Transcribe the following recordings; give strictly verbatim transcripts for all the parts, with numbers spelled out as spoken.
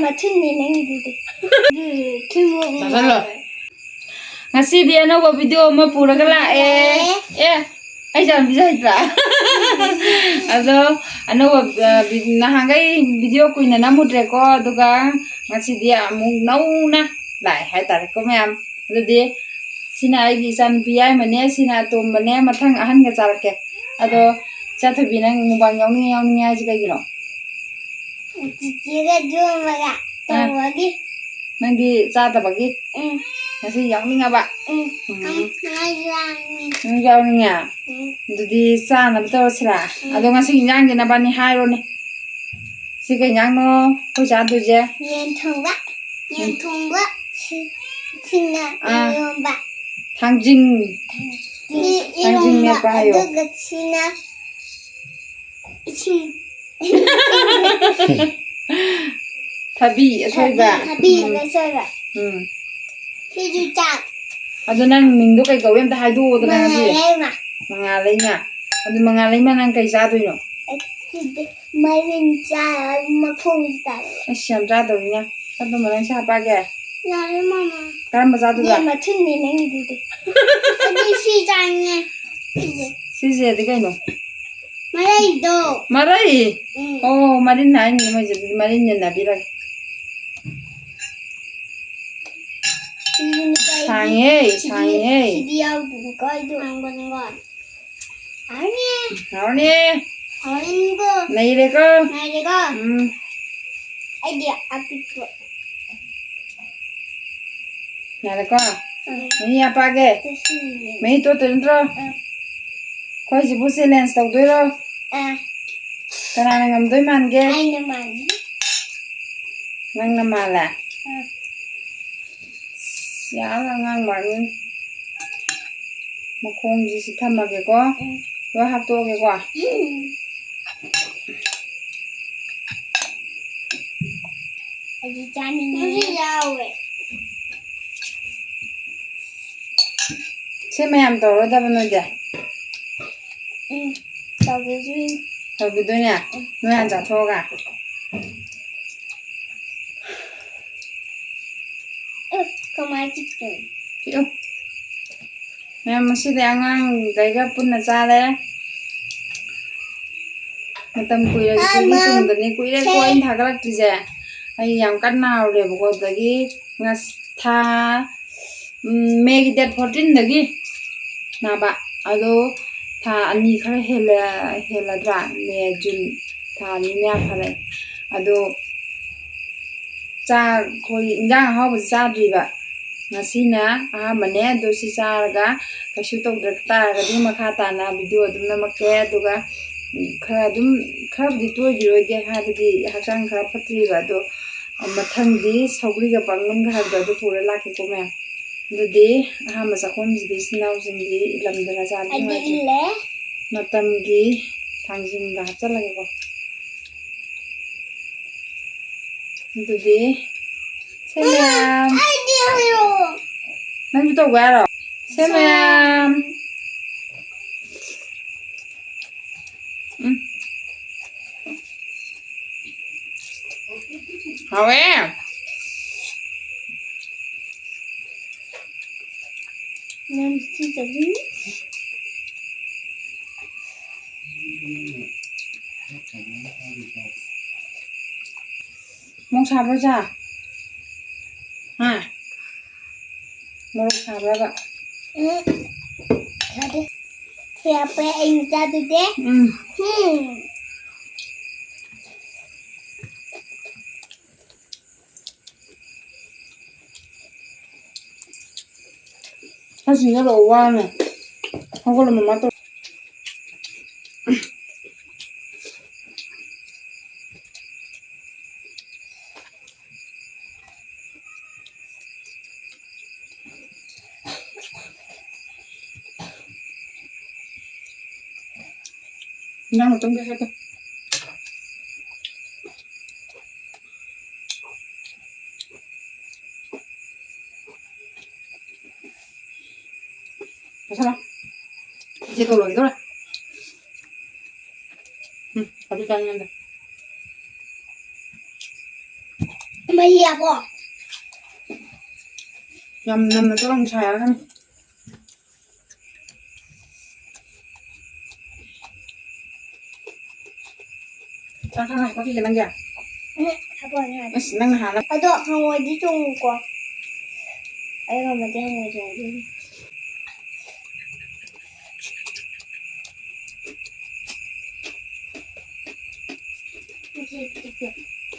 ꯃꯊꯨꯟꯅꯤ ꯅꯪꯒꯤꯗꯨꯗꯤ꯫ ꯊꯨꯝꯃꯣꯛ ꯆꯥꯁꯜꯂꯣ꯫ ꯉꯁꯤꯗꯤ ꯑꯅꯧꯕ ꯚꯤꯗꯤꯑꯣ ꯑꯃ ꯄꯨꯔꯒ ꯂꯥꯛꯑꯦ꯫ ꯑꯦ, ꯑꯩꯁꯦ ꯌꯥꯝ ꯄꯤꯖ ꯍꯩꯇ꯭ꯔꯥ? ꯑꯗꯣ ꯑꯅꯧꯕ, ꯑ, ꯚꯤ-, ꯅꯍꯥꯟꯈꯩ ꯚꯤꯗꯤꯑꯣ ꯀꯨꯏꯅ ꯅꯝꯃꯨꯗ꯭ꯔꯦꯀꯣ, ꯑꯗꯨꯒ ꯉꯁꯤꯗꯤ ꯑꯃꯨꯛ ꯅꯧꯅ ꯂꯥꯛꯑꯦ ꯍꯥꯏꯇꯥꯔꯦꯀꯣ ꯃꯌꯥꯝ꯫ ꯑꯗꯨꯗꯤ ꯁꯤꯅ ꯑꯩꯒꯤ ꯏꯆꯥꯅꯨꯄꯤ ꯌꯥꯏꯃꯅꯦ, ꯁꯤꯅ ꯑꯇꯣꯝꯕꯅꯦ, ꯃꯊꯪ ꯑꯍꯟꯒ ꯆꯥꯔꯛꯀꯦ꯫ ꯑꯗꯣ ꯏꯆꯥ ꯊꯣꯏꯕꯤ, ꯅꯪ ꯃꯨꯛꯕꯥꯡ ꯌꯥꯎꯅꯤꯡꯉꯦ, ꯌꯥꯎꯅꯤꯡꯉꯦ ꯍꯥꯏꯁꯦ ꯀꯩꯒꯤꯅꯣ? ꯆꯤꯆꯦꯒ ꯌꯣꯝꯃꯒ ꯑꯥ꯫ ꯇꯧꯕꯒꯤ꯫ ꯅꯪꯗꯤ ꯆꯥꯗꯕꯒꯤ? ꯎꯝ꯫ ꯉꯁꯤ ꯌꯥꯎꯅꯤꯡꯉꯕ? ꯎꯝ꯫ ꯎꯝ꯫ ꯉꯥꯏ ꯌꯥꯎꯅꯤꯡꯉꯤ꯫ ꯅꯪ ꯌꯥꯎꯅꯤꯡꯉꯦ? ꯎꯝ꯫ ꯑꯗꯨꯗꯤ ꯆꯥꯅꯕ ꯇꯧꯔꯁꯤꯔꯥ? ꯎꯝ꯫ ꯑꯗꯣ ꯉꯁꯤ ꯏꯟꯖꯥꯡꯁꯦ ꯅꯕꯥꯅꯤ ꯍꯥꯏꯔꯣꯅꯦ꯫ ꯁꯤ ꯀꯩ ꯏꯟꯖꯥꯡꯅꯣ ꯑꯩꯈꯣꯏ ꯆꯥꯗꯣꯏꯁꯦ? ꯌꯦꯟ ꯊꯣꯡꯕ꯫ ꯌꯦꯟ ꯊꯣꯡꯕ꯫ ꯁꯤ-, ꯁꯤꯡꯅ ꯑꯥ꯫ ꯏꯔꯣꯝꯕ꯫ ꯊꯥꯡꯖꯤꯡ꯫ ꯁꯤ ꯊꯥꯡꯖꯤꯡ ꯏꯔꯣꯝꯕ, ꯃꯦꯠꯄ ꯍꯥꯏꯌꯣ꯫ ꯑꯗꯨꯒ ꯁꯤꯅ ꯏꯁꯤꯡ꯫ ꯊꯕꯤ ꯑꯁꯣꯏꯕ꯫ ꯊꯕꯤ, ꯊꯕꯤ ꯎꯝ꯫ ꯑꯁꯣꯏꯕ꯫ ꯎꯝ꯫ ꯁꯤꯁꯨ ꯆꯥꯛ꯫ ꯑꯗꯣ ꯅꯪ ꯃꯤꯡꯗꯣ ꯀꯩ ꯀꯧꯏ ꯑꯝꯇ ꯍꯥꯏꯗꯣꯛꯑꯣꯗꯅ ꯉꯁꯤ꯫ ꯃꯉꯥꯜꯂꯩꯃ꯫ ꯃꯉꯥꯜꯂꯩꯃ꯫ ꯑꯗꯨ ꯃꯉꯥꯜꯂꯩꯃ ꯅꯪ ꯀꯩ ꯆꯥꯗꯣꯏꯅꯣ? ꯁꯤꯗꯤ ꯃꯔꯤꯟ ꯆꯥꯔ ꯃꯈꯣꯡꯁꯨ ꯆꯥꯔ꯫ ꯑꯁ, ꯌꯥꯝ ꯆꯥꯗꯧꯔꯤꯅ꯫ ꯆꯥꯗꯧꯕ ꯅꯪ ꯁꯥ ꯄꯥꯒꯦ? ꯌꯥꯔꯦ, ꯃꯃꯥ꯫ ꯀꯔꯝꯕ ꯆꯥꯗꯣꯏꯕ? ꯌꯦꯟ ꯃꯊꯨꯟꯅꯤ ꯅꯪꯒꯤꯗꯨꯗꯤ꯫ ꯑꯗꯨ ꯁꯤ ꯆꯥꯅꯤꯡꯉꯦ꯫ ꯁꯤꯁꯦ꯫ ꯁꯤꯁꯦꯗꯤ ꯀꯩꯅꯣ? ꯃꯔꯩꯗꯣ꯫ ꯃꯔꯩ? ꯎꯝ꯫ ꯑꯣ, ꯃꯔꯤꯟ ꯍꯥꯏꯅꯤ ꯃꯣꯏꯁꯦ, ꯑꯗꯨꯗꯤ ꯃꯔꯤꯟ ꯌꯦꯟꯅꯕꯤꯔꯒꯦ꯫ ꯁꯤꯗꯤ ꯀꯩꯒꯤ-, ꯁꯥꯡꯉꯦ, ꯁꯤꯗꯤ, ꯁꯥꯡꯉꯦ꯫ ꯁꯤꯗꯤ ꯌꯥꯎꯗꯕꯀꯣ, ꯑꯩꯗꯣ ꯍꯥꯡꯕꯅꯤꯀꯣ꯫ ꯍꯥꯎꯔꯅꯤ꯫ ꯍꯥꯎꯔꯅꯤ꯫ ꯍꯥꯎꯔꯅꯤꯀꯣ꯫ ꯅꯩꯔꯦꯀꯣ꯫ ꯅꯩꯔꯦꯀꯣ꯫ ꯎꯝ꯫ ꯑꯩꯗꯤ ꯑꯄꯤꯛꯄ꯫ ꯌꯥꯔꯦꯀꯣ? ꯎꯝ꯫ ꯃꯍꯤ ꯍꯥꯞꯄꯛꯑꯒꯦ? ꯇꯁꯤꯟꯅ꯫ ꯃꯍꯤ ꯇꯣꯠꯇꯣꯏ ꯅꯠꯇ꯭ꯔꯣ? ꯑꯥ꯫ ꯑꯩꯈꯣꯏꯁꯤꯕꯨ challenge ꯇꯧꯗꯣꯏꯔꯣ? ꯑꯥ꯫ ꯀꯅꯥꯅ ꯉꯝꯗꯣꯏ ꯃꯥꯟꯒꯦ? ꯑꯩꯅ ꯃꯥꯟꯅꯤ꯫ ꯅꯪꯅ ꯃꯥꯜꯂꯦ? ꯑꯥ꯫ ꯌꯥꯝ ꯑꯉꯥꯡ ꯃꯥꯜꯂꯤ꯫ ꯃꯈꯣꯡꯁꯤ ꯁꯤ ꯊꯝꯃꯒꯦꯀꯣ꯫ ꯎꯝ꯫ ꯂꯣꯏ ꯍꯥꯞꯇꯣꯛꯑꯒꯦꯀꯣ꯫ ꯎꯝ꯫ ꯑꯩꯗꯤ ꯆꯥꯅꯤꯡꯉꯦ꯫ ꯃꯍꯤ ꯌꯥꯎꯋꯦ꯫ ꯁꯤ ꯃꯌꯥꯝ ꯇꯧꯔꯗꯕ ꯅꯣꯏꯗꯤ? ꯎꯝ, ꯇꯧꯈꯤꯗꯣꯏꯅꯤ꯫ ꯇꯧꯈꯤꯗꯣꯏꯅꯦ? ꯎꯝ꯫ ꯅꯣꯏ ꯍꯥꯟꯅ ꯆꯥꯊꯣꯛꯑꯒ? ꯃꯥꯏ ꯆꯤꯛꯀꯟ꯫ ꯄꯤꯛꯎ꯫ ꯃꯌꯥꯝ, ꯉꯁꯤꯗꯤ ꯑꯉꯥꯡꯈꯩꯒ ꯄꯨꯟꯅ ꯆꯥꯔꯦ꯫ ꯃꯇꯝ ꯀꯨꯏꯔꯒ ꯑꯃ꯫ ꯀꯨꯏꯔꯦ ꯇꯨꯡꯗꯅꯤ꯫ ꯀꯨꯏꯔꯦꯀꯣ ꯁꯦ꯫ ꯑꯩꯅ ꯊꯥꯒꯠꯂꯛꯇ꯭ꯔꯤꯁꯦ꯫ ꯑꯩ ꯌꯥꯝ ꯀꯟꯅ ꯅꯥꯔꯨꯔꯦꯕꯀꯣ꯫ ꯑꯗꯒꯤ ꯉꯁ-, ꯊꯥ, ꯎꯝ, ꯃꯦꯒꯤ date fourteen ꯗꯒꯤ ꯅꯥꯕ꯫ ꯑꯗꯣ ꯊꯥ ꯑꯅꯤ ꯈꯔ ꯍꯦꯜꯂ-, ꯍꯦꯜꯂꯗ꯭ꯔꯥ? ꯃꯦ, ꯖꯨꯟ ꯊꯥ ꯑꯅꯤ ꯃꯌꯥ ꯐꯥꯔꯦ꯫ ꯑꯗꯣ ꯆꯥꯛ, ꯑꯩꯈꯣꯏ ꯏꯟꯖꯥꯡ ꯑꯍꯥꯎꯕꯁꯦ ꯆꯥꯗ꯭ꯔꯤꯕ꯫ ꯉꯁꯤꯅ ꯑꯍꯥꯟꯕꯅꯦ꯫ ꯑꯗꯣ ꯁꯤ ꯆꯥꯔꯒ ꯀꯩꯁꯨ ꯇꯧꯗ꯭ꯔ ꯇꯥꯔꯒꯗꯤ ꯃꯈꯥ ꯇꯥꯅ video ꯑꯗꯨꯝ ꯅꯝꯃꯛꯀꯦ꯫ ꯑꯗꯨꯒ, ꯎꯝ, ꯈꯔ ꯑꯗꯨꯝ, ꯈꯔꯕꯨꯗꯤ ꯇꯣꯏꯈꯤꯔꯣꯏꯒꯦ, ꯍꯥꯏꯕꯗꯤ ꯍꯛꯆꯥꯡ ꯈꯔ ꯐꯠꯇ꯭ꯔꯤꯕ꯫ ꯑꯗꯣ ꯃꯊꯪꯗꯤ ꯁꯧꯒ꯭ꯔꯤꯒ ꯄꯥꯛꯅꯝꯒ ꯍꯥꯏꯕꯗꯣ ꯑꯗꯨ ꯄꯨꯔ ꯂꯥꯛꯀꯦꯀꯣ ꯃꯌꯥꯝ꯫ ꯑꯗꯨꯗꯤ ꯑꯍꯥꯟꯕ ꯆꯥꯛꯈꯨꯝꯁꯤꯗꯤ ꯏꯆꯤꯟ ꯏꯅꯥꯎꯁꯤꯡꯗꯤ ꯏꯜꯂꯝꯗꯅ ꯆꯥꯕꯗꯤ ꯑꯩꯗꯤ ꯅꯨꯡꯉꯥꯏꯇꯦ꯫ ꯏꯜꯂꯦ꯫ ꯃꯇꯝꯒꯤ ꯊꯥꯡꯖꯤꯡꯒ ꯍꯥꯞꯆꯜꯂꯒꯦꯀꯣ꯫ ꯑꯗꯨꯗꯤ ꯁꯦ ꯃꯌꯥꯝ꯫ ꯑꯩꯗꯤ ꯍꯥꯏꯔꯣ꯫ ꯅꯪꯁꯨ ꯇꯧꯒꯦ ꯍꯥꯏꯔꯣ? ꯁꯦ ꯁꯦ꯫ ꯃꯌꯥꯝ꯫ ꯎꯝ꯫ ꯍꯥꯎꯋꯦ꯫ ꯌꯥꯝ ꯊꯤꯖꯔꯤ꯫ ꯃꯣꯔꯣꯛ ꯁꯥꯕ꯭ꯔꯣ ꯏꯆꯥ? ꯍꯥ? ꯃꯣꯔꯣꯛ ꯁꯥꯕ꯭ꯔꯕ? ꯎꯝ꯫ ꯁꯥꯗꯦ꯫ ꯁꯤ ꯍꯥꯞꯄꯦ ꯑꯩꯅ ꯆꯥꯗꯣꯏꯁꯦ꯫ ꯎꯝ꯫ ꯎꯝ꯫ ꯁꯥꯁꯤꯡꯅ ꯂꯧ ꯋꯥꯅꯦ꯫ ꯍꯧꯒꯠꯂꯣ ꯃꯃꯥ ꯇꯧ꯫ ꯏꯟꯖꯥꯡ ꯃꯇꯨꯝ ꯀꯩ ꯍꯥꯏꯗꯣ꯫ ꯄꯩꯁꯥ ꯂꯥꯛ꯫ ꯏꯆꯦ ꯀꯧꯔꯨꯒꯦ ꯇꯧꯔꯦ꯫ ꯎꯝ, ꯑꯗꯨ ꯆꯥꯅꯤꯡꯉꯦ꯫ ꯃꯍꯤ ꯍꯥꯞꯄꯣ꯫ ꯌꯥꯝ ꯅꯝꯅ ꯆꯠꯂꯝ ꯁꯥꯏꯔꯒꯅꯤ꯫ ꯆꯥꯛ ꯈꯔ ꯉꯥꯏꯈꯣ ꯄꯤꯒꯦ ꯅꯪꯒꯤ꯫ ꯎꯝ, ꯍꯥꯞꯄꯛꯑꯣ ꯌꯥꯔꯦ꯫ ꯑꯁ, ꯅꯪꯅ ꯍꯥꯟꯅ꯫ ꯑꯗꯣ ꯍꯪꯉꯣꯏꯗꯤ ꯆꯣꯡꯉꯨꯀꯣ꯫ ꯑꯩ ꯉꯝꯃꯗꯤ ꯍꯪꯉꯣꯏ ꯆꯣꯡꯗꯣꯏꯅꯤ꯫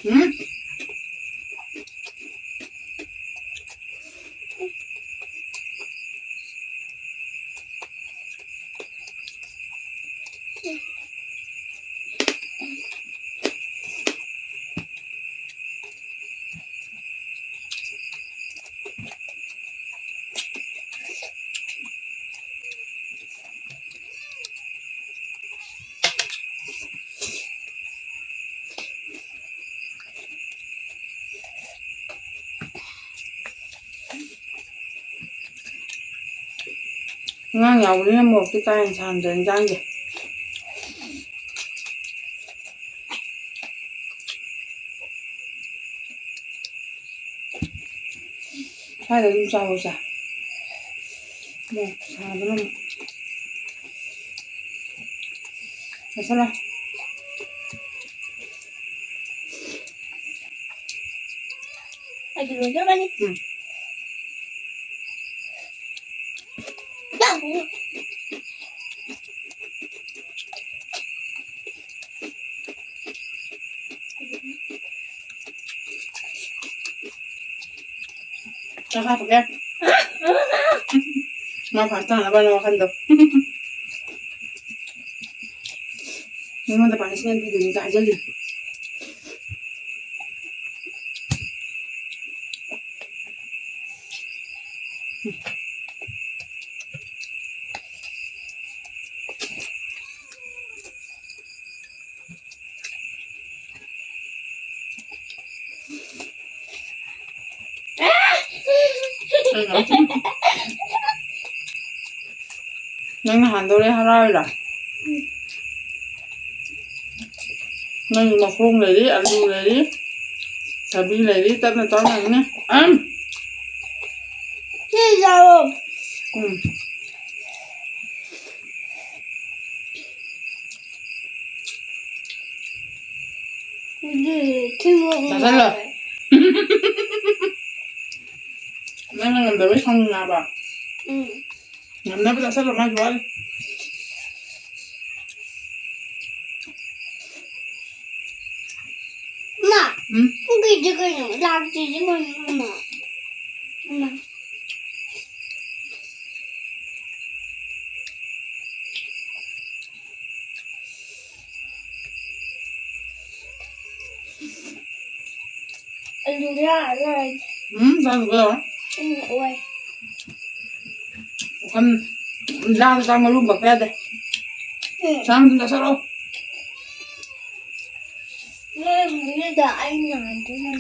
ꯎꯝ꯫ ꯑꯉꯥꯡ ꯌꯥꯎꯕꯅꯤꯅ ꯃꯣꯔꯣꯛꯇꯤ ꯀꯥ ꯍꯦꯟꯅ ꯁꯥꯍꯟꯗ꯭ꯔꯦ ꯏꯟꯖꯥꯡꯁꯦ꯫ ꯁ꯭ꯋꯥꯏꯗ ꯑꯗꯨꯝ ꯆꯥꯎꯁꯦ꯫ ꯃꯣꯔꯣꯛ ꯁꯥꯕꯅ ꯑꯃꯨꯛ꯫ ꯆꯥꯁꯜꯂꯣ꯫ ꯑꯩꯗꯤ ꯂꯣꯏꯗꯧꯔꯅꯤ꯫ ꯎꯝ꯫ ꯆꯥꯛ ꯍꯥꯞꯄꯒꯦ꯫ ꯃꯥ ꯐꯥꯁ ꯇꯥꯅꯕꯅ ꯋꯥꯈꯟꯗꯣ꯫ ꯃꯤꯉꯣꯟꯗ ꯄꯥꯅꯤꯁꯃꯦꯟ ꯄꯤꯗꯣꯏꯅꯤꯒ ꯍꯥꯏꯖꯜꯂꯤ꯫ ꯅꯪꯅ ꯍꯥꯟꯗꯧꯔꯦ ꯍꯔꯥꯎꯔꯤꯔꯥ? ꯅꯪꯒꯤ ꯃꯈꯣꯡ ꯂꯩꯔꯤ, ꯑꯂꯨ ꯂꯩꯔꯤ, ꯊꯕꯤ ꯂꯩꯔꯤ, ꯇꯞꯅ ꯆꯥꯎ ꯌꯥꯅꯤ꯫ ꯑꯝ! ꯆꯥꯔꯣ꯫ ꯎꯝ꯫ ꯑꯗꯨꯗꯤ ꯊꯤꯕꯣꯡ ꯆꯥꯁꯜꯂꯣ꯫ ꯉꯥꯎꯋꯦ꯫ ꯅꯪꯅ ꯉꯝꯗꯕꯩ ꯁꯥꯎꯅꯤꯡꯉꯕ? ꯎꯝ꯫ ꯉꯝꯅꯕ ꯆꯥꯁꯜꯂꯣ, ꯃꯥꯒꯤ ꯋꯥꯠꯂꯤ꯫ ꯏꯃꯥ, ꯎꯝ? ꯄꯨꯡ ꯀꯩꯗ ꯀꯩꯅꯣ? ꯂꯥꯛꯇ꯭ꯔꯤꯁꯦ ꯀꯩꯅꯣ, ꯏꯃꯥ? ꯏꯃꯥ꯫ ꯑꯂꯨ ꯌꯥꯔꯔꯣꯏ꯫ ꯎꯝ, ꯆꯥꯔꯨꯕ ꯌꯥꯔꯣꯏ꯫ ꯑꯩꯅ ꯑꯣꯏ꯫ ꯄꯨꯈꯝ ꯂꯥꯡ ꯆꯥꯡ ꯃꯔꯨ ꯑꯃ ꯀꯛꯄ ꯌꯥꯗꯦ꯫ ꯎꯝ꯫ ꯆꯥꯡ ꯑꯗꯨꯝ ꯆꯥꯁꯜꯂꯣ꯫ ꯅꯣꯏ ꯃꯤꯗ ꯑꯩ ꯅꯥꯗꯣꯏꯅꯦ꯫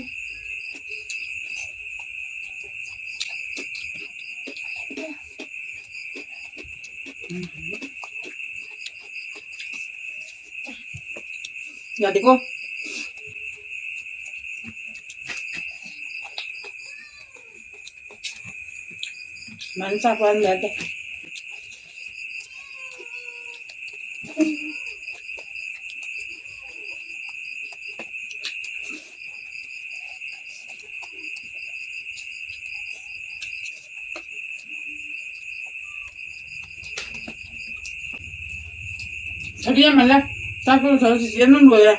ꯌꯥꯗꯦꯀꯣ꯫ ꯁꯨꯃꯥꯏꯅ ꯆꯥꯛ ꯆꯥꯍꯟꯕ ꯌꯥꯗꯦ꯫ ꯁꯔꯤ ꯌꯥꯝꯃꯜꯂꯦ꯫ ꯆꯥꯛꯇꯣ ꯂꯣꯏꯁꯜꯂꯣ, ꯆꯤꯆꯦ ꯅꯪ ꯂꯣꯏꯔꯦ꯫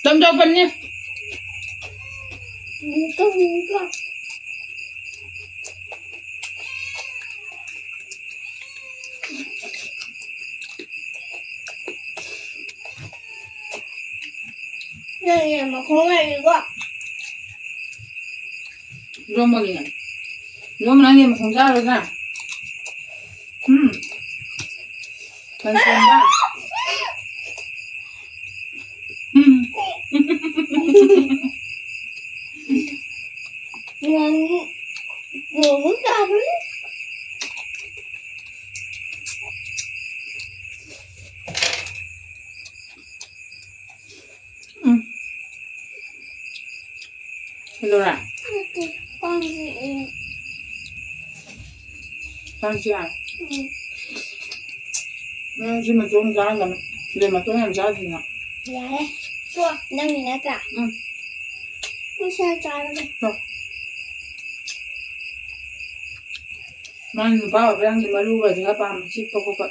ꯇꯝꯖꯧꯕꯅꯤ꯫ ꯅꯪꯒꯤ ꯃꯈꯣꯡ ꯂꯩꯔꯤꯀꯣ꯫ ꯌꯣꯝꯕꯒꯤꯅꯦ꯫ ꯌꯣꯝꯕ ꯅꯪꯒꯤ ꯃꯈꯣꯡ ꯆꯥꯔꯣꯏꯗ꯭ꯔꯥ? ꯎꯝ꯫ ꯀꯟꯁꯦꯝꯕ꯫ ꯎꯝ꯫ ꯌꯥꯝ ꯌꯣꯝꯕ ꯆꯥꯕꯅꯤ꯫ ꯀꯩꯗꯧꯔꯦ? ꯅꯠꯇꯦ, ꯀꯥꯡ ꯆꯤꯛꯑꯦ꯫ ꯀꯥꯡ ꯆꯤꯛꯑꯦ? ꯎꯝ꯫ ꯅꯪ ꯁꯤ ꯃꯇꯣꯡ ꯆꯥꯔꯝꯒꯅꯤ꯫ ꯁꯤꯗ ꯃꯇꯣꯡ ꯌꯥꯝ ꯆꯥꯗ꯭ꯔꯤꯅ꯫ ꯌꯥꯔꯦ꯫ ꯇꯣ, ꯅꯪꯒꯤ ꯅꯠꯇ꯭ꯔꯥ? ꯎꯝ꯫ ꯅꯪ ꯁꯤꯅ ꯆꯥꯔꯒꯦ꯫ ꯇꯣ꯫ ꯃꯥ ꯅꯨꯄꯥ ꯑꯣꯏꯕ ꯌꯥꯝꯗꯤ ꯃꯔꯨꯒꯁꯦ ꯈꯔ ꯄꯥꯝꯃꯦ, ꯆꯤꯛꯄ ꯈꯣꯠꯄ꯫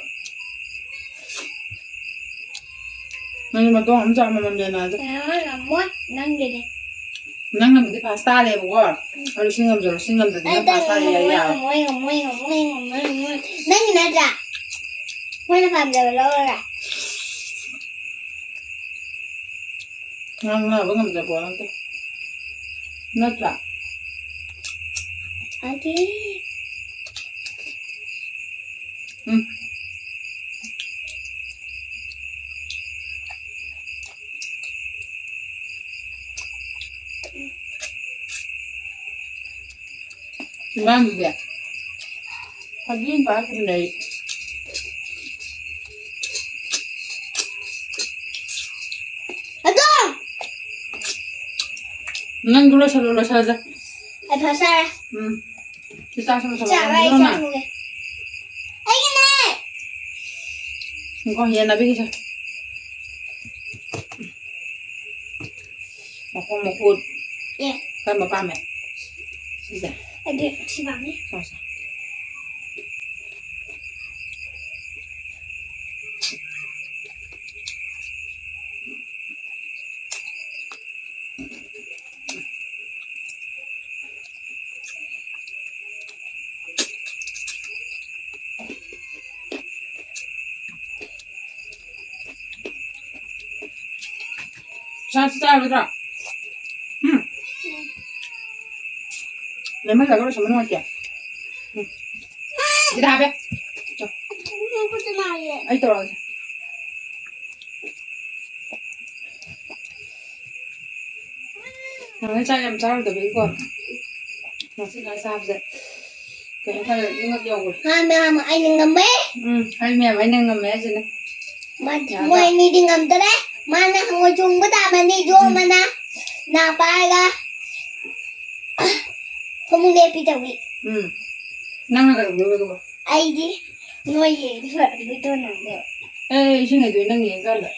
ꯅꯪꯁꯨ ꯃꯇꯣꯡ ꯑꯃ ꯆꯥꯎꯅ ꯃꯟꯗꯦꯅ ꯑꯗꯣ꯫ ꯉꯝꯃꯣꯏ, ꯉꯝꯃꯣꯏ, ꯅꯪꯒꯤꯅꯦ꯫ ꯅꯪꯅꯕꯨꯗꯤ ꯐꯥꯁ ꯇꯥꯔꯦꯕꯀꯣ꯫ ꯑꯗꯨ ꯁꯤ ꯉꯝꯖꯔꯣ, ꯁꯤ ꯉꯝꯗ꯭ꯔꯗꯤ ꯅꯪ ꯑꯩ ꯐꯥꯁ ꯇꯥꯔꯦ, ꯌꯥꯏ, ꯉꯝꯃꯣꯏ, ꯌꯥꯔꯣꯏ꯫ ꯉꯝꯃꯣꯏ, ꯉꯝꯃꯣꯏ, ꯉꯝꯃꯣꯏ, ꯉꯝꯃꯣꯏ꯫ ꯅꯪꯒꯤ ꯅꯠꯇ꯭ꯔꯥ? ꯃꯣꯏꯅ ꯄꯥꯝꯖꯕ ꯂꯧꯔꯒ꯫ ꯉꯥꯡꯅꯕ ꯉꯝꯖꯕ ꯅꯠꯇꯦ꯫ ꯅꯠꯇ꯭ꯔꯥ? ꯑꯗꯨ ꯎꯝ꯫ ꯏꯟꯖꯥꯡꯗꯨꯗꯤ ꯐꯗꯤ ꯑꯃ ꯄꯥꯛꯄꯗꯨꯅꯦ ꯑꯩ꯫ ꯑꯗꯣ! ꯅꯪꯗꯨ ꯂꯣꯏꯁꯜꯂꯣ, ꯂꯣꯏꯁꯜꯂꯁꯦ꯫ ꯑꯩ ꯐꯖꯔꯦ꯫ ꯎꯝ꯫ ꯁꯤ ꯆꯥꯛꯁꯨ ꯂꯣꯏꯁꯜꯂꯣ꯫ ꯆꯥꯔꯣꯏ, ꯑꯩ ꯅꯪꯗꯨꯅ ꯆꯥꯊꯣꯛꯑꯦ꯫ ꯑꯩꯒꯤꯅꯦ! ꯉꯥꯏꯈꯣ, ꯌꯦꯟ ꯑꯄꯤꯛꯄꯤꯁꯦ꯫ ꯃꯈꯣꯡ ꯃꯈꯨꯠ꯫ ꯑꯦ꯫ ꯀꯔꯝꯕ ꯄꯥꯝꯃꯦ? ꯁꯤꯁꯦ꯫ ꯑꯩꯗꯤ ꯁꯤ ꯄꯥꯝꯃꯤ꯫ ꯁꯥ, ꯁꯥ꯫ ꯆꯥꯛ ꯆꯥꯔꯣꯏꯗ꯭ꯔꯣ? ꯎꯝ? ꯂꯦꯃꯟ ꯂꯒ ꯂꯣꯏꯁꯟꯕ ꯅꯨꯡꯉꯥꯏꯇꯦ꯫ ꯎꯝ꯫ ꯁꯤꯗ ꯍꯥꯞꯄꯦ꯫ ꯆꯣ꯫ ꯑꯩ ꯇꯧꯔꯛꯑꯒꯦ꯫ ꯅꯍꯥꯟꯒꯩ ꯆꯥꯛ ꯌꯥꯝ ꯆꯥꯔꯨꯗꯕꯒꯤꯀꯣ꯫ ꯉꯁꯤ ꯈꯔ ꯆꯥꯕꯁꯦ ꯀꯩ ꯍꯥꯏꯇꯥꯔꯦ, ꯏꯉꯛ ꯌꯧꯈ꯭ꯔꯦ꯫ ꯍꯥ, ꯃꯌꯥꯝ ꯑꯩꯅ ꯉꯝꯃꯦ꯫ ꯎꯝ, ꯍꯥꯏ ꯃꯌꯥꯝ ꯑꯩꯅ ꯉꯝꯃꯦ ꯍꯥꯏꯁꯤꯅꯦ꯫ ꯃꯥ-, ꯌꯥꯕ꯭ꯔꯥ? ꯃꯣꯏ ꯑꯅꯤꯗꯤ ꯉꯝꯗꯔꯦ꯫ ꯃꯥꯅ ꯍꯪꯉꯣꯏ ꯆꯣꯡꯕ ꯇꯥꯕꯅꯤ, ꯌꯣꯝꯕꯅ ꯅꯥ ꯄꯥꯏꯔꯒ꯫ ꯐꯃꯨꯡ ꯂꯦꯞꯄꯤ ꯇꯧꯏ꯫ ꯎꯝ꯫ ꯅꯪꯅ ꯀꯩꯗꯧꯗꯣꯏꯕ ꯑꯗꯨꯒ? ꯑꯩꯗꯤ ꯅꯣꯏ ꯌꯦꯡꯗꯣꯏ ꯚꯤꯗꯤꯑꯣ ꯅꯝꯗꯣꯏ꯫ ꯑꯦ, ꯏꯁꯤꯡ ꯍꯩꯗꯣꯏ ꯅꯪ ꯌꯦꯡꯀꯥꯟꯗ꯫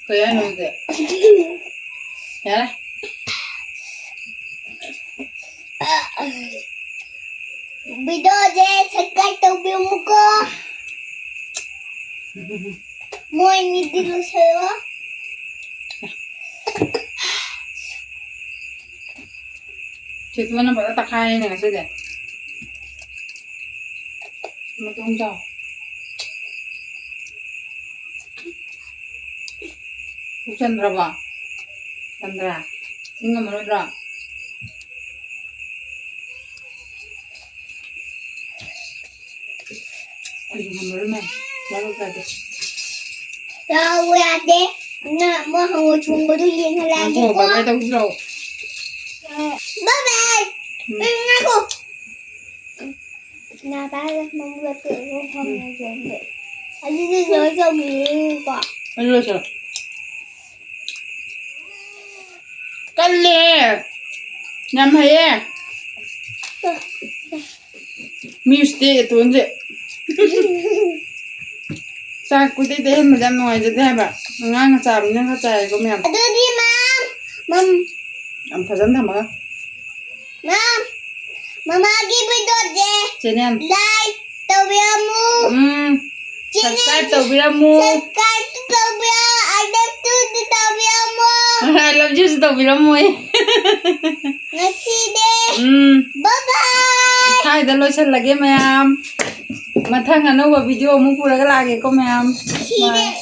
ꯀꯩ ꯍꯥꯏꯅꯣ ꯑꯗꯨꯗꯤ? ꯌꯥꯔꯦ꯫ ꯚꯤꯗꯤꯑꯣꯁꯦ subscribe ꯇꯧꯕꯤꯔꯝꯃꯨꯀꯣ꯫ ꯃꯣꯏ ꯑꯅꯤꯗꯤ ꯂꯣꯏꯁꯜꯂꯣ꯫ ꯁꯤꯠꯃꯅ ꯐꯖꯅ ꯇꯛꯈꯥꯏꯔꯦꯅꯦ ꯉꯁꯤꯗꯤ꯫ ꯃꯇꯣꯡ ꯆꯥꯎ꯫ ꯄꯨꯛ ꯆꯟꯗ꯭ꯔꯕꯣ? ꯆꯟꯗ꯭ꯔꯥ? ꯁꯤ ꯉꯝꯃꯔꯣꯏꯗ꯭ꯔꯣ? ꯑꯩꯁꯨ ꯉꯝꯃꯔꯣꯏ ꯃꯌꯥꯝ꯫ ꯃꯔꯣꯛ ꯆꯥꯗꯦ꯫ ꯆꯥꯎ ꯌꯥꯗꯦ꯫ ꯉꯥ ꯑꯃ ꯍꯪꯉꯣꯏ ꯊꯣꯡꯕꯗꯨ ꯌꯦꯡꯍꯜꯂꯛꯑꯒꯦꯀꯣ꯫ ꯉꯥꯏꯈꯣ, ꯕꯥꯏ ꯕꯥꯏ ꯇꯧꯁꯤ ꯂꯥꯛꯑꯣ꯫ ꯕꯥꯏ ꯕꯥꯏ꯫ ꯎꯝ꯫ ꯎꯝ, ꯉꯥꯏꯈꯣ꯫ ꯉꯥ ꯄꯥꯏꯔꯒ ꯃꯪꯒꯣꯜ ꯇꯣꯠꯂꯒ ꯍꯪꯉꯣꯏ ꯊꯣꯡꯕ꯫ ꯑꯗꯨꯗꯤ ꯂꯣꯏ ꯇꯧꯕꯤꯔꯣꯀꯣ꯫ ꯑꯩ ꯂꯣꯏꯁꯤꯜꯂꯦ꯫ ꯀꯜꯂꯦ꯫ ꯌꯥꯝ ꯍꯩꯌꯦ꯫ ꯃꯤ ꯎꯁꯤꯠꯇꯦ ꯑꯦꯇꯣꯟꯁꯦ꯫ ꯆꯥꯛ ꯀꯨꯇꯩꯗ ꯑꯍꯦꯟꯕꯁꯦ ꯌꯥꯝ ꯅꯨꯡꯉꯥꯏꯖꯗꯦ ꯍꯥꯏꯕ꯫ ꯑꯉꯥꯡꯅ ꯆꯥꯕꯅꯤꯅ ꯈꯔ ꯆꯥꯏꯀꯣ ꯃꯌꯥꯝ꯫ ꯑꯗꯨꯗꯤ ꯃꯥꯝ, ꯃꯝ꯫ ꯌꯥꯝ ꯐꯖꯅ ꯊꯝꯃꯒ꯫ ꯃꯥꯝ, ꯃꯃꯥꯒꯤ ꯚꯤꯗꯤꯑꯣꯁꯦ channel like ꯇꯧꯕꯤꯔꯝꯃꯨ꯫ Um. Channel subscribe ꯇꯧꯕꯤꯔꯝꯃꯨ꯫ Subscribe ꯇꯧꯕꯤꯔꯝꯃꯨ꯫ I love you ꯇꯧꯕꯤꯔꯝꯃꯨ꯫ I love you ꯁꯨ ꯇꯧꯕꯤꯔꯝꯃꯣꯏ꯫ ꯉꯁꯤꯗꯤ ꯎꯝ꯫ Bye bye꯫ ꯁ꯭ꯋꯥꯏꯗ ꯂꯣꯏꯁꯤꯜꯂꯒꯦ ꯃꯌꯥꯝ꯫ ꯃꯊꯪ ꯑꯅꯧꯕ ꯚꯤꯗꯤꯑꯣ ꯑꯃꯨꯛ ꯄꯨꯔꯒ ꯂꯥꯛꯑꯒꯦꯀꯣ ꯃꯌꯥꯝ꯫ ꯁꯤꯔꯦ꯫ Bye꯫